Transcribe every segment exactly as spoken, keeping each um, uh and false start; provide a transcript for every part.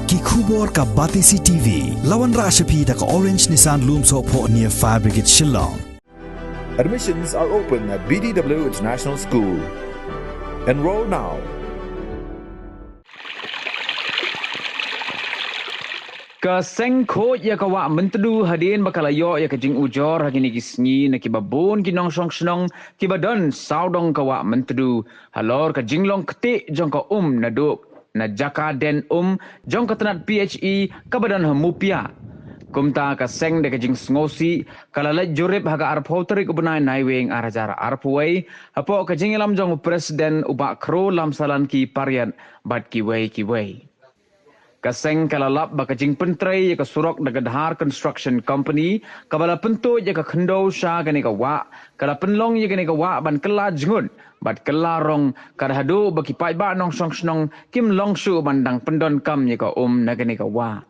Ki khubor ka Batesi T V. La wanrah sha phi da ka Orange Nissan Lumsohphoh near Fire Brigade Shillong. Admissions are open at B D W International School. Enroll now. Ka seng khuid ïa ka wah Myntdu hadien ba ka la ïoh ïa ka jingujor ha kine ki sngi na kiba bun ki nongshong shnong kiba don sawdong ka wah Myntdu halor ka jinglong ktieh jong ka um naduh na jaka den um jong ka tnat P H E kaba don ha Mupiah. Kumta ka seng da ka jingsngewsih ka la leit jurip ha ka arphew tarik u bnai Naiwieng ar hajar arphew wei hapoh ka jingïalam jong u President u Bah Kro Lamsalan ki Pariat bad kiwei kiwei. Ka seng ka la lap ba ka jingpyntrei ïa ka surok da ka Dhar Construction Company kaba la pyntuid ïa ka khyndew sha kane ka wah ka la pynlong ïa kane ka wah ban kylla jngut bad kylla rong, ka da haduh ba ki paidbah nongshong shnong kim long shuh ban dang pyndonkam ïa ka um na kane ka wah.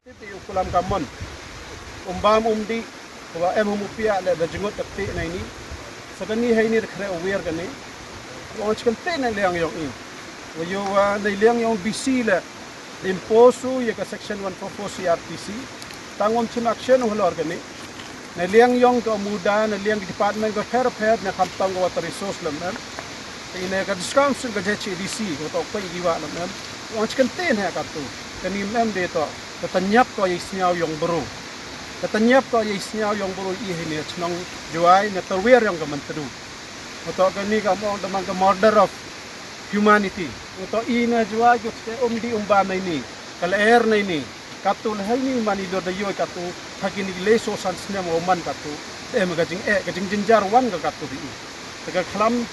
Te te u kulam ka mon. Um bam um dih, uba em ha Mupiah leh da jngut da ktieh na ini. Sa kane ha ini da khreh u wiar kane. U ong chi kyntieh na liang ïong i. Wa ïoh wa na liang ïong B C leh da impose u ïa ka section one four four C R P C. Tang um chim action u halor kane. Na liang ïong ka MUDA, na liang ka department ka pher pher, na khamtam ka water resource lem em. Te ine ka discount ka J H A D C, ka tok pei ki wah lem em. U ong chi kyntieh na katu. Kane em de to. Ka tanyap ka ïa sngew ïong bru. Ka tanyap ka ïa sngew ïong bru i hi ne chnong Jowai ne terwer ïong ka Myntdu. Ka to kane ka mong da man ka murder of humanity. Ka to i ne Jowai ka te um dih um bam na ini. Ka lyer na ini. Katu le hai ni man i dor da ïoh katu. Ha kine ki le so san snem wa man katu. Te em ka jingeh, ka jingjynjar wan ka katu dih. Te ka khlam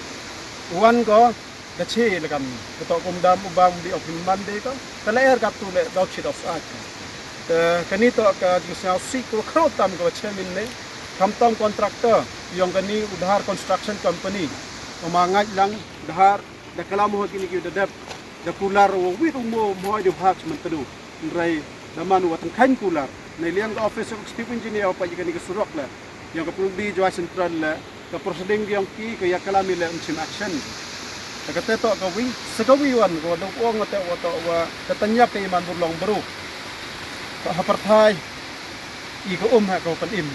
wan ka da che le kam. Ka to kum dam u bam di of man de ka. Ka lyer katu le dau chit of sat. Te kane to ka jingsngewsih ko khro tam ka wa che min ne. Khamtam contractor ïong kane u Dhar Construction Company. Uma ngait lang Dhar da klam ho kine ki da dep da kular wa wit u mo mo di hak Myntdu. Hynrei da man u wa tengkhain kular. Na liang ka Office of Executive Engineer wa pa ïa kane ka surok le. Ïong ka Pulbi Jowai Central le. Ka proceeding ïong ki ka ïa klam i le um chim action. Te ka te to ka wi, sa ka wi wan ka wa dok ong te wa to wa ka tanyap ka iman burlong bru. Ka ha pyrthai i ka um ha ka wa pan im.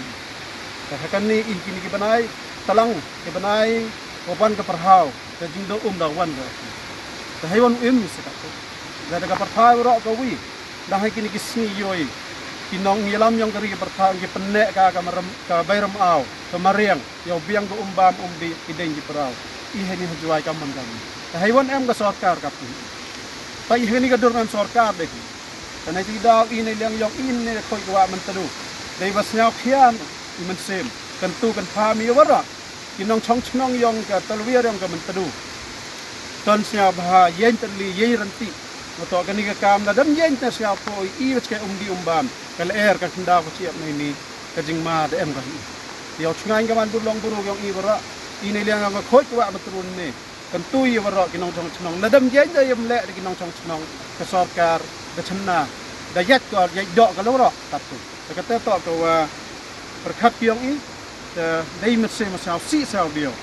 Ka ha kane i kine ki bnai, talang ki bnai, wa ban ka pyrhaw, ka jingdo um da wan ka. Ka hai wan u im sa ka. Da ka pyrthai wa ro ka wi. Dang ha kine ki sngi ïoi. Ki nongïalam ïong ka ri ka pyrthai ki pynneh ka ka maram ka bai ram aw ka mariang ïa u biang ka um bam um dih ki deng ki praw. I ha ni ha Jowai ka man ka. Te hai wan em ka sorkar ka pi. Te i ha ni ka dur ngan sorkar de ki. Te na ti daw i na liang ïong i ne khoi ka wah Myntdu. Dei ba sngew khian i mynsiem. Kan tu kan pham ïa wa ra. Ki nongchong chnong ïong ka talwir ïong ka Myntdu. Ton sngewbha ïeng tylli ïeng rynti. Nga to kane ka kam la dam ïeng ta sngewpoi i wa chke um dih um bam. Ka lyer ka khyndaw ka chiap na ini ka jingma da em ka hi. Ïa u chngaiñ ka man burlong bru ïong i wa ra. I ne liang ïong ka khoi ka wah Myntdu ne. Kan tu ïa wa ra ki nongchong chnong la dam ïeng da ïam leh da ki nongchong chnong ka sorkar da chynna da ïaid ka ïaid doh ka la wa ra. Katu. Te kata to ka wa pyrkhat ïong i, te dei mynsiem sngewsih sngewbiang.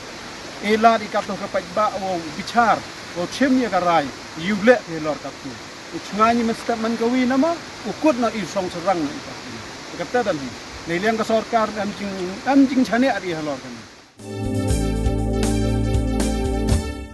E lad i katto ka paidbah wa u bichar, wa u chim ïa ka rai, ïa u leh halor katto. U chngaiñ i mynstep man ka wi na ma, u kut na i song syrang na i katto. Te kata dan hi. Na liang ka sorkar em jing, em jingshaniah ri halor kane.